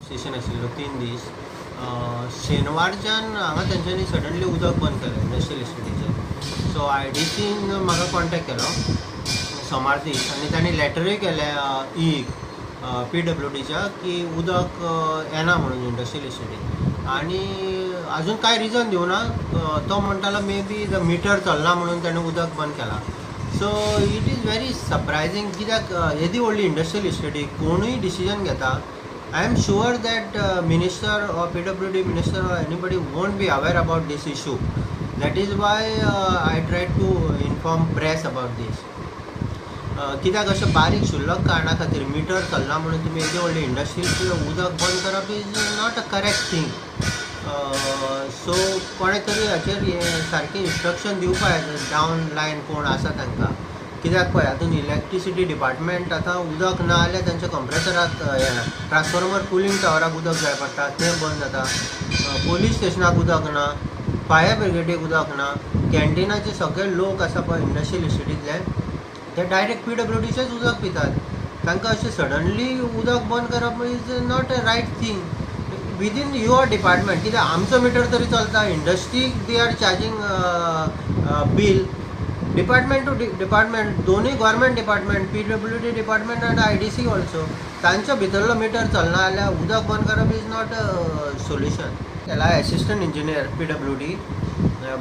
Station आशिल्लो 3 दीस. शेनवारच्यान हांगा तेंच्यांनी सडनली उदक बंद केलें इंडस्ट्रियल इस्टेटीचें. सो आयडीसीन म्हाका कॉन्टेक्ट केलो सोमार दीस आनी तांणी लॅटरूय केलें ईक पीडब्ल्यूडीच्या की उदक येना म्हणून इंडस्ट्रियल इस्टेटीन आनी अजून कांय रिजन दिवना. तो म्हणटालो, मे बी the meter चलना म्हणून ताणें उदक बंद केलां. So it is very surprising, कित्याक येदी व्हडली इंडस्ट्रियल इस्टेटी कोणूय डिसिजन घेता, I am sure that minister or PWD minister or anybody won't be aware about this issue. That is why I try to inform press about this. कित्याक अशें बारीक क्षुल्लक कारणा खातीर, मिटर चलना म्हणून तुमी येदी व्हडली इंडस्ट्रीचें उदक बंद करप is not a correct thing. So कोणें तरी हाचेर हें सारकें इन्स्ट्रक्शन दिवपा जाय, डावन लायन कोण आसा तांकां. कित्याक पळय, हातून इलेक्ट्रिसिटी डिपार्टमेंट, आतां उदक ना जाल्यार तांच्या कंप्रेसराक हें ट्रान्सफॉर्मर, कुलींग टावराक उदक जाय पडटा, तें बंद जाता. पोलीस स्टेशनाक उदक ना, फायर ब्रिगेडीक उदक ना. कॅन्टिनाचे सगळे लोक आसा पळय इंडस्ट्रियल इस्टेटींतले, ते डायरेक्ट पीडब्ल्यूडीचेच उदक पितात. तांकां अशें सडनली उदक बंद करप is not a right thing within your department. कित्याक आमचो मिटर तरी चलता, इंडस्ट्रीक they are charging bill. Department to department, दोनूय government department, PWD department आनी आयडीसी ऑल्सो, तांच्या भितरलो मिटर चलना जाल्यार उदक बंद करप is not a solution. केला एसिस्टंट इंजिनियर पीडब्ल्यूडी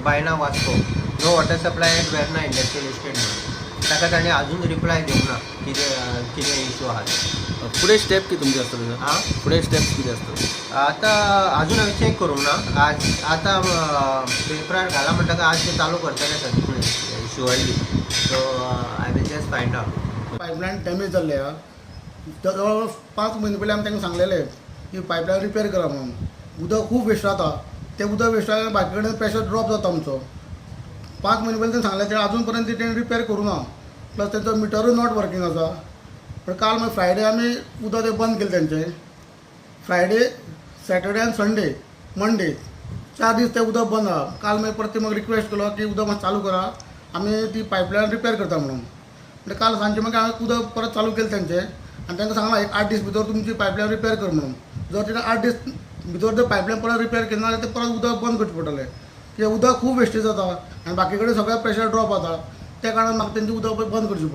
बायना Vasco, no water supply at Verna Industrial Estate म्हणून. ताका ताणें अजून रिप्लाय दिवंक ना, कितें कितें इशू आहा ते. फुडें स्टेप कितें तुमचे आसतले सर? आं? फुडें स्टेप्स कितें आसतले? आतां अजून हांवें चॅक करूंक ना. आज आतां पेपरार घाला म्हणटकच आज ते चालू करतले sir surely. So I will just find out. Pipeline damage जाल्ले आहा. जवळ 5 म्हयने पयलीं आमी तांकां सांगलेलें की पायपलायन रिपेर करा म्हणून. उदक खूब वेस्ट जाता. तें उदक वेस्ट जाल्यार बाकी कडेन प्रेशर ड्रॉप जाता आमचो. 5 म्हयने पयलीं तांणी सांगलें, तें अजून पर्यंत तेणी रिपेर करूं ना. प्लस तेंचो मिटरूय not working आसा. पण काल मागीर फ्रायडे आमी उदक तें बंद केलें तेंचें. फ्रायडे, सॅटर्डे आनी संडे, मंडे, 4 दीस तें उदक बंद आहा. काल मागीर परत म्हाका रिक्वेस्ट केलो की उदक मातशें चालू करा, आमी ती पायपलायन रिपेर करता म्हणून. म्हणजे काल सांजचे मागीर हांवें उदक परत चालू केलें तेंचें आनी तांकां सांगलां, एक 8 दीस भितर तुमची पायपलायन रिपेर कर म्हणून. जर तिणें 8 दीस भितर जर पायपलायन परत रिपेर केली ना जाल्यार तें परत उदक बंद करचें पडटलें, कित्याक उदक खूब वेस्टेज जाता आनी बाकी कडेन सगळें प्रेशर ड्रॉप जाता. त्या कारणान म्हाका तेंचें उदक बंद करचें पडलें.